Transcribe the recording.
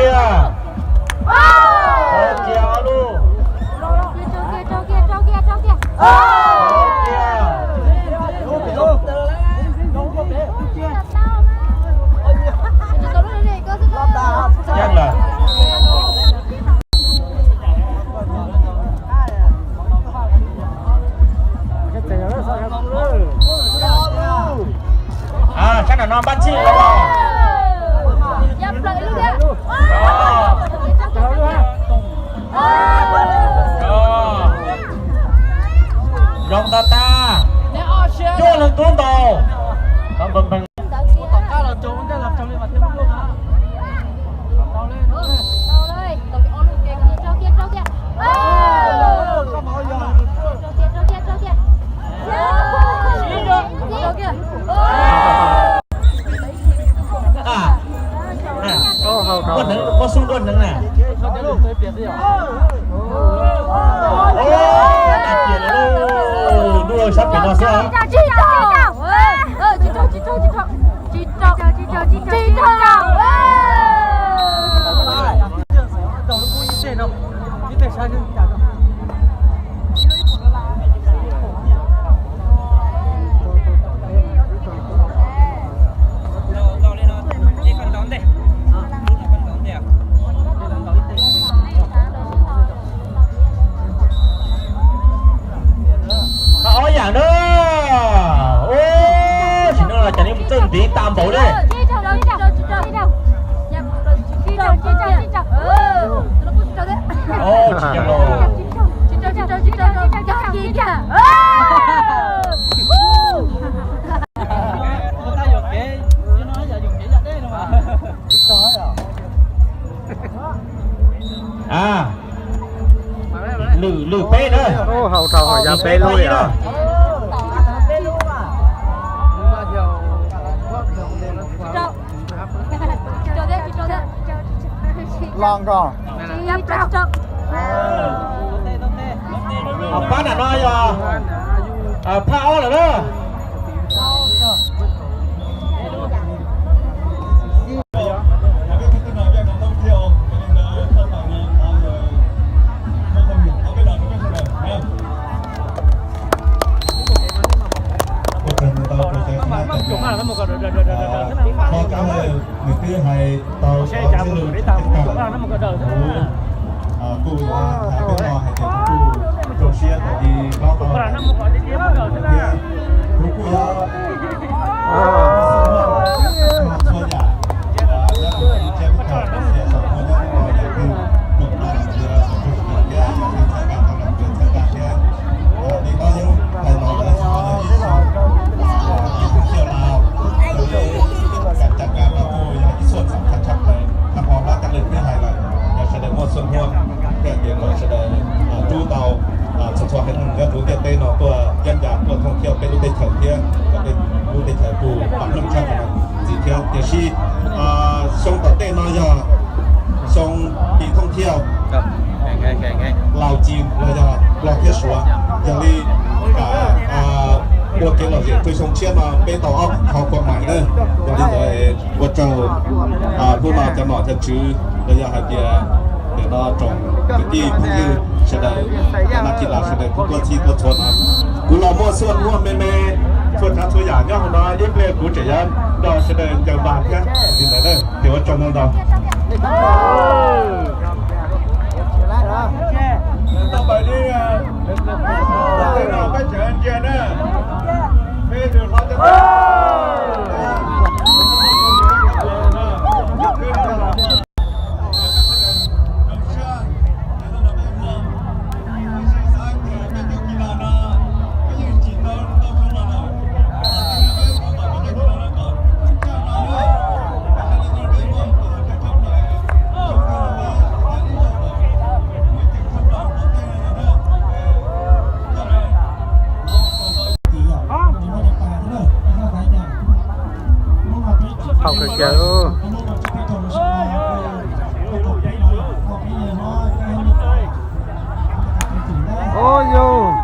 Kiag. Rau kiag ob lub. Rau kiag, rau kiag, rau kiag. Rau kiag. Yeej lawm. Sab nram no npaj txhij los. Zoo tag tag. Cuaj leeg tub ntaus. Muab xub nruab hneev na. Dua sab pem no xwb. Ob yam na. Sim no los cas nej mus txawj ntiv tas npaum li. Tsis yog los. A, lwm lwm peb na. Ub, hau rau hauv yog peb lub li os. Los nkaus. Phab nram no yog phab ob lawm na. Nws twb hais tau txij lug tag lawm. Kuv kuj yuav hais peb no hais tias kuv kuj zoo siab tau li hlob tau thiab. Kuv kuj yuav txhua yam, nyob rau tsiab peb caug xiam saum muaj nyob rau yam twg, tsoom no los ntawd txhua tug thiab yog txhawb nqa tau los ntawd txhawb nqa thiab. Li no yeej hais los lawm, xyov yog ib xyoo ib tug thiaj laus, kam cam kam no kuj yog ib xuaj txam qhov tshaj plaws, qhov hlob Caj Lwm twb hais lawm, yog sawv daws muaj xuaj huab thiab tias kom sawv daws rub tau txhua txhua haiv neeg nyob rau ntiaj teb no tuaj cab ncas tuaj thooj thiab peb lub teb chaws thiab kom peb lub teb chaws kuj pab meej tshaj qhov no ntxiv thiab. Tiam sis xyoo tom ntej no yog xyoo tim thooj thiaj laus ci los yog hlob thiab suav, yog li ua kev lom zem rau xyoo tshiab no peb tau ob qho kua mais na. Yog li ntawd ua tsaug hnub no cov nom cov tswv los yog hais tias nim no tsoom kwv tij phooj ywg sawv daws, cov nab kis las sawv daws kuj tuaj txhij tuaj txhua no. Kuv los muaj xuaj muaj me me txhua tsav txhua yam nyob hauv no ib pliag kuv tseem yuav nrog sawv daws ncaws npas thiab li ntawd na. Ces ua tsaug ntau ntau. Haus kawg kiag. Ua yus.